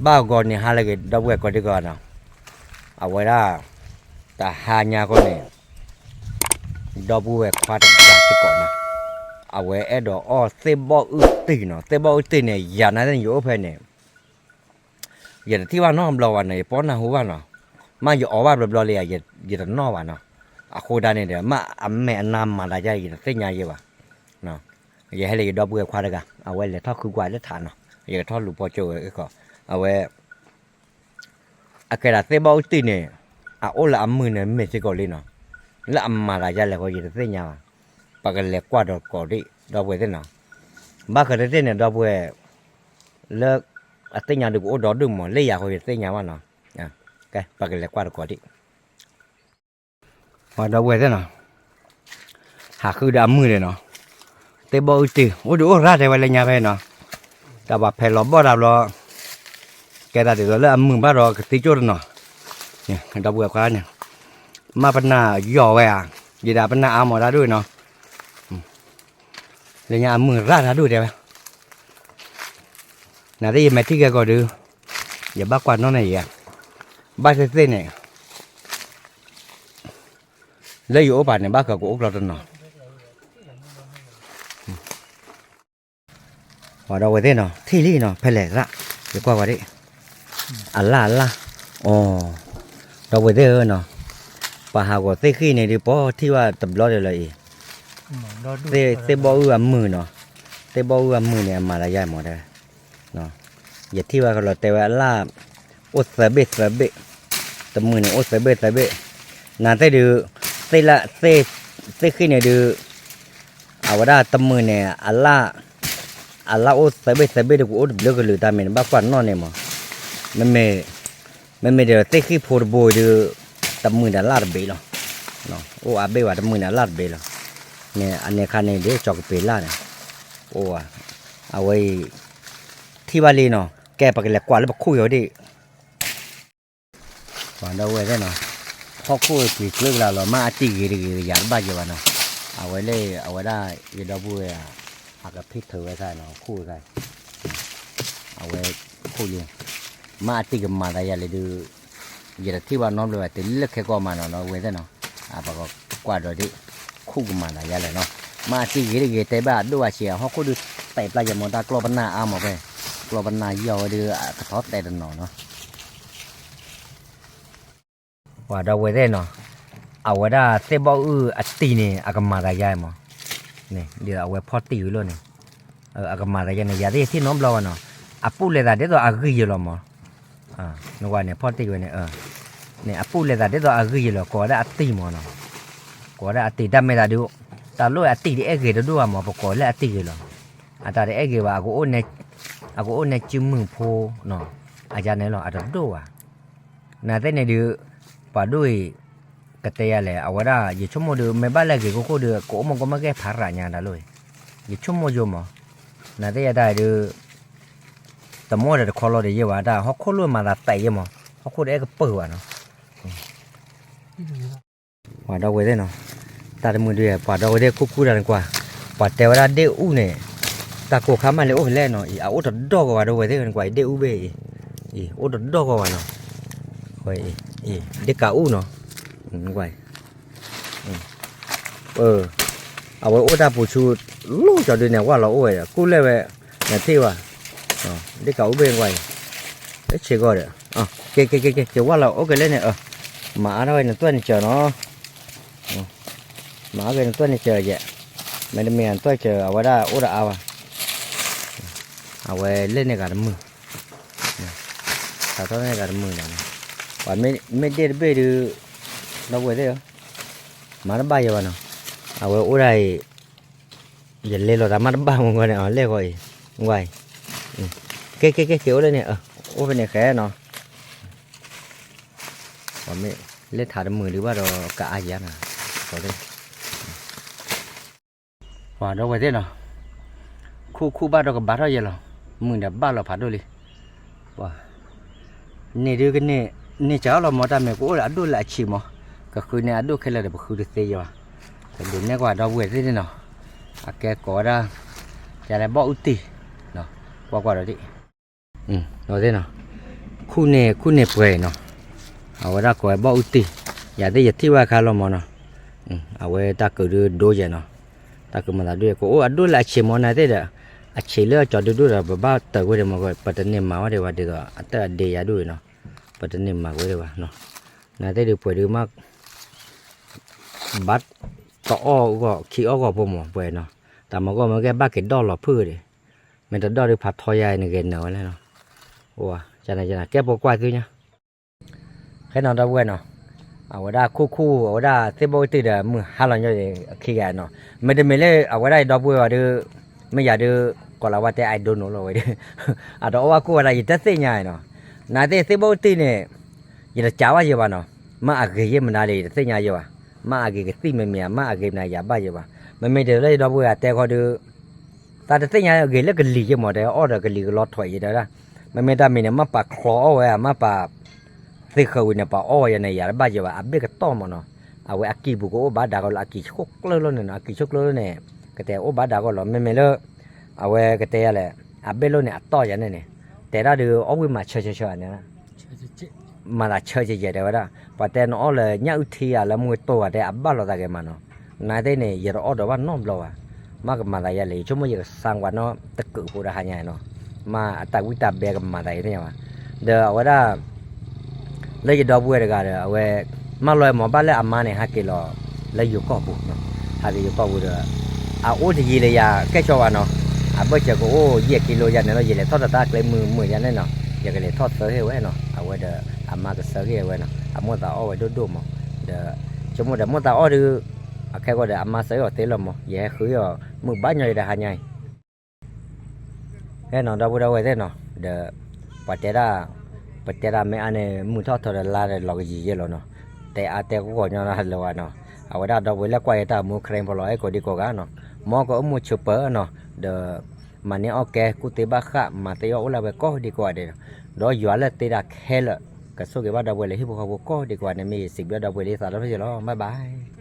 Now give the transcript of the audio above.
ဘၣ်ဂီၤန့ၣ်ဟါလၢအဂ့ၤ ဒီပုၢ်ဝဲၢ်ကိးဒံကီးနီၤ, အဝဲဒၣ် တဟါညါဃီန့ၣ် ဒီပုၢ်ဝဲၢ်ခွါတဂၤစ့ၢ်ကီးနီၤ, အဝဲအဲၣ်ဒိးအီၣ်သ့ၣ်ဘီၣ်အုၣ်တံၢ်နီၤ, သ့ၣ်ဘီၣ်အုၣ်တံၢ်န့ၣ် ယၤနာ်သ့ၣ်န့ၣ် ယအိၣ်ဖဲန့ၣ် ယတထံၣ်ဘၣ်နီတဘျီဘၣ်နီၤ, ယပီနၢ်ဟူဘၣ်နီၤ, မ့ၢ်ယအီၣ်ဘၣ်ဘျီဘျီလံ ယတနီၣ်ဘၣ်နီၤ, အဃိဒၣ်န့ၣ်ဒီး မ့ၢ်အမဲာ်အနါမၤသးယါ ယတသ့ၣ်ညါယဲဘၣ်, ယဟဲလၢယဒီပုၢ်ဝဲၢ်ခွါတဂၤ အဝဲလဲၤထီၣ်ဃုကွၢ်လၢထးနီၤ, ယကထီၣ်လူၤပီကၠိဝဲအ့ၣ်ခီ, အဝဲ အကဲဒၣ်သ့ၣ်ဘီၣ်အုၣ်တံၢ်န့ၣ် အအိၣ်လၢအမုၢ်န့ၣ်မ့ၢ်စ့ၢ်ကီးလံနီၤ, လၢအမၤသးယါလဲၣ်ဃီ ယတသ့ၣ်ညါဘၣ်, ပကလဲၤကွၢ်ဒီးကိးဒံး ဒီပုၢ်ဝဲၢ်သ့ၣ်နီၤ, ဘၣ်ဃးတသ့ၣ်န့ၣ် ဒီပုၢ်ဝဲၢ် လၢ အသ့ၣ်ညါဒုးကအိၣ်ဒီဒူၣ်မး လၢယၤဃီ ယတသ့ၣ်ညါဘၣ်နီၤ, ကဲ ပကလဲၤကွၢ်ဒီးကိးဒံး ပှၤဒီပုၢ်ဝဲၢ်သ့ၣ်နီၤ, ဟးဃုဒီးအမုၢ်န့ၣ်နီၤ, သ့ၣ်ဘီၣ်အုၣ်တံၢ် အိၣ်ဒုးအိၣ်ရၣ်တဲဝဲလၢညါဖဲနီၤ, တၢ်ပှၤဖဲးလီၤဘီၣ်တၢ်ဘျီ, ကဲသးဒ်သိးလၢအမုၢ်ဘၣ်ဒီးကသံကၠိၣ်တနီၤ, ဒီပုၢ်ဝဲၢ်ခွါန့ၣ်, မ့ၢ်ပနၢ်ယီၢ်ဝဲဧါ, ယဒၣ်ပနၢ်အါမးတၢ်ဒိၣ်နီၤ, လၢညါအမုၢ်ရၣ်တၢ်ဒိၣ်တဲဝဲ, နာ်သ့ၣ်ယမဲာ်ထံကဲကီးဒုး, ယဘၣ်ကွၢ်နီၣ်န့ၣ်ယဲ, ဘၣ်သ့ၣ်သ့ၣ်န့ၣ် လၢယအိၣ်ပာ်န့ၣ် ဘၣ်ဃးကအိၣ်ကျီတနီၤ, ပှၤဒီပုၢ်ဝဲၢ်သ့ၣ်နီၤ ထံၣ်လံနီၤ ဖဲလဲၣ်ရၣ်, ယကွၢ်ဝဲဒၣ်, အလၣ်အလၣ်, အိ, ဒီပုၢ်ဝဲၢ်သ့ၣ်ဧၢနီၤ, ပှၤဟးဂီၤသ့ၣ်ဃံၣ်န့ၣ်ဒုး ပှၤထံၣ်ဘၣ်တဘျီဒီးလီၤအံၤ, သ့ၣ်ဘီၣ်အုၣ်အမုၢ်နီၤ, သ့ၣ်ဘီၣ်အုၣ်အမုၢ်န့ၣ် အမၤသးယါမးတဲ ယထံၣ်ဘၣ်ကလီၤတဲဝဲအလၣ်, အိၣ်သၢဘ့ၣ်သၢဘ့ၣ်, တမုၢ်န့ၣ်အိၣ်သၢဘ့ၣ်သၢဘ့ၣ်, နာ်သ့ၣ်ဒုး, သ့ၣ်လၣ်, သ့ၣ်ဃံၣ်န့ၣ်ဒုး, အဝဲဒၣ်တမုၢ်န့ၣ် အလၣ်, အလၣ်အိၣ်သၢဘ့ၣ်သၢဘ့ၣ်ဒုး ကအိၣ်တဘျုးကလုာ်တၢ်မ့ၢ်န့ၣ် ဘၣ်ကွၢ်နီၣ်န့ၣ်မး, မ့မ့ၢ်, မ့မ့ၢ်ဒီးသ့ၣ်ဃံၣ်ဖိတဘိဒုး, တမုၢ်ဒီးလၣ်တဘ့ၣ်လီၤ, အိၣ်အါဘ့ၣ်ဝဲတမုၢ်န့ၣ်အလၣ်တဘ့ၣ်လီၤ, န့ၣ် အန့ၣ်ခါန့ၣ်ဒုး ကၠီၤကပ့ၤလၣ်န့ၣ်, အိၣ်, အဝဲအံၤ, ထံၣ်ဘၣ်လံနီၤ, ကဲပကလဲၤကွၢ်လၢပခိၣ်ယီၤဒံး ပှၤဒီပုၢ်ဝဲၢ်သ့ၣ်နီၤ, ဟီၣ်ခိၣ်က့ၤကျၢကလါလီၤ မ့ၢ်အတံၢ်ဂ့ၤတဂ့ၤ ယၤတဘၣ်ယဲဘၣ်နီၤ, အဝဲလၢ အဝဲဒၣ် ယဒီပုၢ်ဝဲၢ်ဧါ, အကဖံးထၢၣ်ဝဲခါနီၤ ခိၣ်ဝဲခါ, အဝဲခိၣ်လံ, မ့ၢ်အတံၢ်ကမၤသးယါလဲၣ်ဒုး, ယတထံၣ်ဘၣ်နီတဘျီဘၣ် တုၤလၢခဲကိာ်မးနီၤ ဒီပုၢ်ဝဲၢ်သ့ၣ်နီၤ, ပကကွၢ်ဒီးဒံး, ခိၣ်ကမၤသးယါလဲၣ်နီၤ, မ့ၢ်အတံၢ်ဂ့ၤတဂ့ၤတဲဘၣ်အဒိၣ်ဘၣ်ဆံး ဟီၣ်ခိၣ်ဒုးတဲာ်ပျၢ်ယဲမး တၢ်ကျီၢ်ပနၢ်အါမးဖဲ, ကျီၢ်ပနၢ်ယီၢ်ဝဲဒုး အကထီၣ်တဲာ်တနီၤနီၤ ပှၤဒီပုၢ်ဝဲၢ်သ့ၣ်နီၤ, အဝဲဒၣ်သ့ၣ်ဘီၣ်အုၣ်အတံၢ်န့ၣ် အကမၤသးယါမး, န့ၣ် ဒ်အဝဲဖီၣ်တံၢ်ဝံၤလီၤန့ၣ်, အကမၤသးယါန့ၣ် ယၤသ့ၣ်ယထံၣ်နီတဘျီဘၣ်နီၤ, အပူၣ်လဲၤသးဒ်သိးအဂံၢ်ယဲလီၤမး, နကွၢ်န့ၣ် ဖီၣ်တံၢ်ဝဲန့ၣ်, န့ၣ် အပူၣ်လဲၤသးဒ်သိးအဂံၢ်ယဲလီၤ ကိးဝဲဒၣ်အတံၢ်မးနီၤ, ကိးဝဲဒၣ်အတံၢ် တၢ်မ့ၢ်သးဒုး, တၢ်လိၣ်အတံၢ်တအဲၣ်ဂ့ၤတဒိၣ်ဘၣ်မး ပကိးလၢအတံၢ်ယဲလီၤ, အတၢ်တအဲၣ်ဂ့ၤဘၣ် အကအိၣ်န့ၣ်စုမုၢ်ဖိနီၤ, အယါန့ၣ်လီၤ အတဒိၣ်ဘၣ် နာ်သ့ၣ်န့ၣ်ဒုး, ပှၤဒိၣ်အံၤ, ကတဲယၤလဲၣ် အဝဲဒၣ် ယဆိကမိၣ်ဒုး မ့ၢ်ဘၣ်လဲၣ်ဂ့ၤခိၣ်ခိၣ်ဒုး ကအိၣ်မူကီၢ်မ့ၢ်ကဲဖးရၤညါတၢ်လိၣ်အံၤ, ယဆိကမိၣ်ယိမး, နာ်သ့ၣ်ယတၢ်အံၤဒုး, တမီၢ်ဒီးတခီလီၤဒီးယဲဘၣ် တၢ်ဟီၣ်ခိၣ်လိၣ်မၤသးတဲာ်ယဲမး, ဟီၣ်ခိၣ်တအဲၣ်ကပၢၢ်ဘၣ်နီၤ ပှၤဒီပုၢ်ဝဲၢ်သ့ၣ်နီၤ, တၢ်တမုာ်ဒုး ပှၤဒီပုၢ်ဝဲၢ်သ့ၣ်ခူၣ်ခူၣ်တၢ်နကွၢ်, ပှၤတဲဝဲဒၣ်ဒ့ၣ်အူၣ်န့ၣ်, တၢ်ကိၢ်ခါမးလဲၤအိၣ်ဖဲလဲၣ်နီၤ အံၤ အအိၣ်တဒီၣ်ဂီၤဘၣ် ဒီပုၢ်ဝဲၢ်သ့ၣ်နကွၢ် ဒ့ၣ်အူၣ်ဘ့ၣ်အံၤ, အံၤ အိၣ်တဒီၣ်ဂီၤဘၣ်နီၤ, အံၤ ဒ့ၣ်ကးအူၣ်နီၤ, နကွၢ် အဝဲအိၣ်တၢ်ပူၤဆူ, လီၤကၠီၤဒုးန့ၣ် ဝၢ်လီၤအိၣ်ဝဲ ကူၣ်လဲၣ်ဝဲ, နထံၣ်ဘၣ်, ဒ့ၣ်ကးအူၣ်ဘ့ၣ်နကွၢ်အံၤ, ဆ့ကီၢ်ဒီး, က့ၤက့ၤက့ၤက့ၤ က့ၤဝၢ်လီၤအိၣ်က့ၤလဲၣ်န့ၣ်, မၤအါထီၣ်ဝဲနသွဲၣ်နစၢၤနီၤ, မၤအါထီၣ်ဝဲနသွဲၣ်နစၢၤယဲ, မ့တမ့ၢ်နသွဲၣ်စၢၤ အဝဲဒၣ်အိၣ်တအါဘၣ်, အဝဲလဲၣ်န့ၣ်ဂၤတမုာ် ထးထီၣ်န့ၣ်ဂၤတမုာ်လီၤ, ပှၤမ့ၢ်ဒ့ၣ်တဘ့ၣ်ဒုး, ဒီပုၢ်ဝဲၢ်သ့ၣ်ဧၢ, မၤတဘၣ်ယဲဘၣ်နီၤ, အဝဲအိၣ်ဒၣ်အံၤ, ယလဲၤလီၤတၢ်မၤတဘၣ်မ့ၢ်ဂီၢ်န့ၣ် အလဲၣ်ဂီၢ်အံၤ, နကွၢ်အံၤ, က့ၤက့ၤက့ၤက့ၤအိၣ်လၢန့ၣ်, အိၣ်ဖဲန့ၣ်ဃဲနီၤ ပှၤမ့ၢ်လဲၤထးတမုာ်ဒံးဘၣ်ဒီးကအါယၤနၤ, ပှၤဒီပုၢ်ဝဲၢ်သ့ၣ်နီၤ, ခူၣ်ခူၣ်ဘၣ်ဒီးကဘါထီၣ်ယဲလီၤ, မုၢ်ဒီးဘၣ်လီၤဖးဒိၣ်လံ, ပှၤ, န့ၣ်ဒုးကန့ၣ်, န့ၢ်စၢ်အီၣ်လီၤမ့ၢ်တၢ်မ့ၢ်ကအိၣ်လၢအဒိၣ်လၢအဆံးမး, ကဃုန့ၢ်အဒိၣ်ခဲလၢာ်ဒီးပဃုတသ့ယဲဘၣ်, ကဒုးနဲၣ်ကွၢ်ဒီပုၢ်ဝဲၢ်သ့ၣ်န့ၣ်နီၤ, အကဲကိးဝဲဒၣ်, ကလဲၤဘီၣ်အုၣ်တံၢ်, ကွၢ်ကွၢ်ဒီးဒံး, ဒီပုၢ်ဝဲၢ်သ့ၣ်နီၤ ခူၣ်န့ၢ်ခူၣ်န့ၢ်ပှဲၤနီၤ, အဝဲဒၣ်ကိးဝဲဘီၣ်အူတံၢ်, ယၤသ့ၣ်ယထံၣ်ဝဲအခါလီၤမၢ်နီၤ, အဝဲတၢ်ကုးဒုးဒိယဲနီၤ, တၢ်ကုးမၤသးဒုး ကအိၣ်အဒိၣ်လၢအဆံးမၢ် နသ့ၣ်ဒီး, အဆံးလၢအကၠီဒုဒိၣ်ဒီး ပဘၣ်တၢၢ်ဝဲဒံးမၢ်, ပတန့ၢ်မၤဝဲဒံးဘၣ်ဒ်သိး အတၢ်အဒ့ယၤဒုးနီၤ, ပတန့ၢ်မၤဝဲဒံးဘၣ်နီၤ, နသ့ၣ်ဒုးပှဲၤဒုးမး ဘၣ်တအီၣ်ဂီၢ်ခံအီၣ်ဂီၢ်ဖိမၢ် ပှဲၤနီၤ, တၢ်မၤဂီၢ်မ့ၢ်ဂ့ၤဘၣ်က့ၤဒီၣ်လီၤဖုၣ်ဒံး, မ့ၢ်တဒီၣ်ဒုးဖးထီယၤနဂဲၤနၢၤဝဲလဲၣ်နီၤ, ကဲပိာ်ကွၢ်သုညါ ခဲနီၤဒီပုၢ်ဝဲၢ်နီၤ, အဝဲဒၣ်ခူၣ်ခူၣ် အဝဲဒၣ်သ့ၣ်ဘီၣ်အူတံၢ်ဒီး မုၢ်ဟါလီၤညီအခံဂၤနီၤ, မ့တမ့ၢ်လၢအဝဲဒၣ်ယဒီပုၢ်ဝဲၢ်ဘၣ်ဒီး, မ့ၢ်ယၤဒုး, ကိးလီၤဝဲတဲ I don't know လီၤဝဲဒီး, အတအီၣ်ဘၣ်ခူၣ်ဝဲဒၣ် ယတသ့ၣ်ညါနီၤ, နသ့ၣ်သ့ၣ်ဘီၣ်အူတံၢ်န့ၣ်, ယတကးဘၣ်ယဲဘၣ်နီၤ, မ့ၢ်အဂ့ၤယဲမနုၤလဲၣ် ယတသ့ၣ်ညါယဲဘၣ်, မ့ၢ်အဂ့ၤကသံၣ်မ့မ့ၢ် မ့ၢ်အဂ့ၤမနုၤယၤဘၣ်ယဲဘၣ်, မ့မ့ၢ်တလၢယဒီပုၢ်ဝဲၢ်အတဲခီဒုး သးတသ့ၣ်ညါဂ့ၤလၢကလံၤယဲမၢ် တဲအီၣ်ဒီးကလံၤကလီထွဲးယဲတဲဝဲဒၣ်, မ့မ့ၢ်တၢ်မံၤန့ၣ် မ့ၢ်ပာ်ချီအီၣ်ဝဲ မ့ၢ်ပာ် သ့ၣ်ဃၢၤဝံၤန့ၣ် ပာ်အီၣ်ဝဲယဲန့ၣ် ယၤတဘၣ်ယဲဘၣ် အဘ့ၣ်ကတီၢ်မၢ်နီၤ, အဝဲအကံၢ်ပူၤကအိၣ်ဘၣ်ဒၣ်ကီလီၤ အကံၢ်ဆိကျၢလီၤန့ၣ်နီၤ အကံၢ်ဆိကျၢလီၤန့ၣ်, ကတဲအိၣ်ဘၣ်ဒၣ်ကီလီၤ မ့မ့ၢ်လၢ, အဝဲကတဲယၤလဲၣ်, အဘ့ၣ်လိၣ်န့ၣ်အတီၢ်ယၤန့ၣ်န့ၣ်, တဲဒၣ်ဒုးအီၣ်ဝံၤမၤဆၢဆၢဆၢန့ၣ် မၤသးဆၢကဲကဲတဲဝဲဒၣ်, ပှၤတဲနအီၣ်လၢညၣ်အုၣ်ထံဧါလၢမူကတိၤဧါ တဲအဘၣ်လိာ်သးက့ၤမးနီၤ, နသ့ၣ်န့ၣ် ယတအီၣ်ဒီးဘၣ်နီတဘျီဘၣ်, မ့ၢ်ကမၤသးယၤလဲၣ် ယဆိကမိၣ်ယကစၢ်ကွၢ်နီတကုးဖိတဟါညါနီၤ, မ့ၢ်အတၢ်ဝံတၢ်ဘဲကမၤသးယဲသ့ၣ်ညါဘၣ်, ဒီးအဝဲဒၣ် လၢယဒီပုၢ်ဝဲၢ်တဂၤဒီး အဝဲ, မၢလီၤမၢ်ဘၣ်လၢအမါန့ၣ် ဟးက့ၤလီၤ, လၢယိၤကီၢ်ပူၤ, ဟးက့ၤယိၤကီၢ်ပူၤဒီး, အအိၣ်တယံာ်လၢယၤကဲၣ်ဆိးဘၣ်နီၤ, အဘၢၣ်စၢၤကအိၣ်ယဲၢ်ကံလိယၤန့ၣ်လီၤ ယလဲၤထီၣ်တၢ်ကျဲမုာ်မုာ်ယၤန့ၣ်နီၤ ယကလဲၤထီၣ်သၢဟ့ၣ်ဝဲနီၤ အဝဲဒီး, အမါကသၢဟ့ၣ်ဝဲနီၤ အမိၢ်သးအီၣ်ဝဲဒိၣ်ဒိၣ်မး, ဒီး, ဆိကမိၣ်ဒီးမိၢ်သးအီၣ်ဒုး, အခဲကီးဒီးအမါသၢဟ့ၣ်အီၤသ့လီၤမး ယဟဲဃုအီၤ, မုၢ်ဘၣ်ညီယတဟါညါအံၤ ဖဲနီၤ ဒီပုၢ်ဒီဝဲၢ်သ့ၣ်နီၤ ဒီး, ပှၤတဲဒၣ်, ပတဲဒၣ်မ့ၢ်အါန့ၣ် မုၢ်ထီၣ်ထီဒီးလါဒီးလီၤကယံၤယဲလီၤနီၤ, တဲအါတဲကီၢ်ကီၢ်ညီနၤလၢၤဘၣ်နီၤ, အဝဲဒၣ်ဒီပုၢ်ဝဲၢ်လၢကွၢ်ယတၢ်မူခရံာ်ဖိလီၤ အဲၣ်ကိးဒံကိးဂၤနီၤ, မ်ကအိၣ်မူဆူၣ်ပၢၢ်နီၤ, ဒီး, မၤန့ၢ်အီၣ်ကဲ ကူၣ်သ့ဘၣ်ဃး မၤသ့အီၣ်အိၣ်လၢဝဲကိးဒံကိးဂၤဒဲးနီၤ, ဒီးယွၤလၢသ့ဒၣ်ခဲလၢာ်, ကဆိၣ်ဂ့ၤဘၣ်ဒီပုၢ်ဝဲၢ်လၢဟံၣ်ဖိဃီဖိကိးဒံကိးဂၤန့ၣ် မ့ၢ်ယစံးဘျုးဒီပုၢ်ဝဲၢ်လၢယသးဒီဖျၢၣ်လီၤ bye bye